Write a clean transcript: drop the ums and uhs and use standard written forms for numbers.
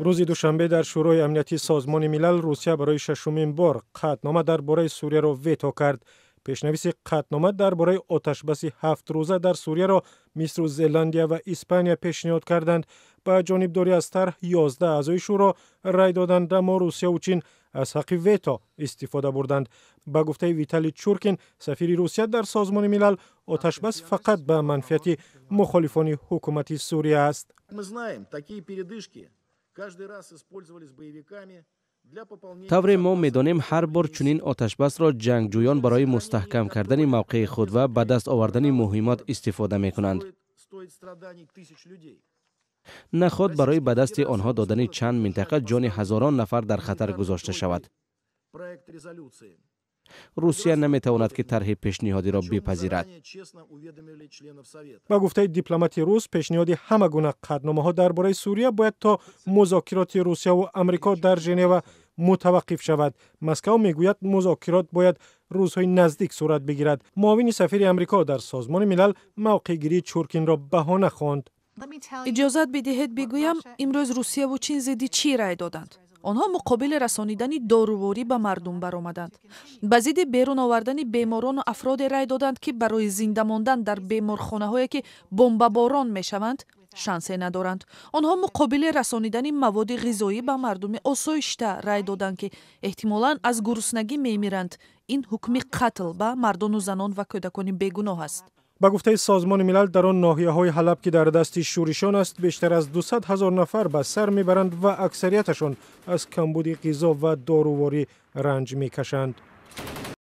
Рӯзи душанбе дар Шӯрои амнияти Созмони Милал Русия барои шашумин бор қатънома дар бораи Сурияро вето кард. Пешнависи қатънома дар бораи оташбаси 7-рӯза дар Сурияро Мисру, Зеландия ва Испания пешниҳод карданд. Ба ҷонибдорӣ аз тарҳ 11 аъзои шӯро рай доданд, аммо Русияву Чин аз ҳаққи вето истифода бурданд. Ба гуфтаи Виталий Чуркин, сафири Русия дар Созмони Милал, оташбас фақат ба манфиати мухолифони ҳукумати Сурия аст. Мы знаем, такие передышки каждый раз использовались боевиками. Тавре мо медонем, ҳар бор чунин оташбасро ҷангҷӯён барои мустаҳкам кардани мавқеи худ ва ба даст овардани муҳиммот истифода мекунанд. Наход барои ба дасти онҳо додани чанд минтақа ҷони ҳазорон нафар дар хатар гузошта шавад. Русия наметавонад, ки тарҳи пешниҳодиро бипазирад. Ба гуфтаи дипломати рус, пешниҳоди ҳама гуна қатъномаҳо дар бораи Сурия бояд то музокироти Русияву Амрико дар Женева мутаваққиф шавад. Москав мегӯяд, музокирот бояд рӯзҳои наздик сурат бигирад. Муовини сафири Амрико дар Созмони Милал мавқеъгирии Чуркинро баҳона хонд. Иҷозат бидиҳед бигӯям, имрӯз Русияву Чин зидди чӣ рай доданд. Онҳо муқобили расонидани доруворӣ ба мардум баромаданд, ба зидди берун овардани беморону афроде рай доданд, ки барои зинда мондан дар беморхонаҳое, ки бомбаборон мешаванд, шансе надоранд. Онҳо муқобили расонидани маводи ғизоӣ ба мардуми осоишта рай доданд, ки эҳтимолан аз гуруснагӣ мемиранд. Ин ҳукми қатл ба мардону занон ва кӯдакони бегуноҳ аст. Ба гуфтаи Созмони Милал, дар он ноҳияҳои Ҳалаб, ки дар дасти шӯришон аст, бештар аз 200 ҳазор нафар ба сар мебаранд ва аксарияташон аз камбуди ғизо ва доруворӣ ранҷ мекашанд.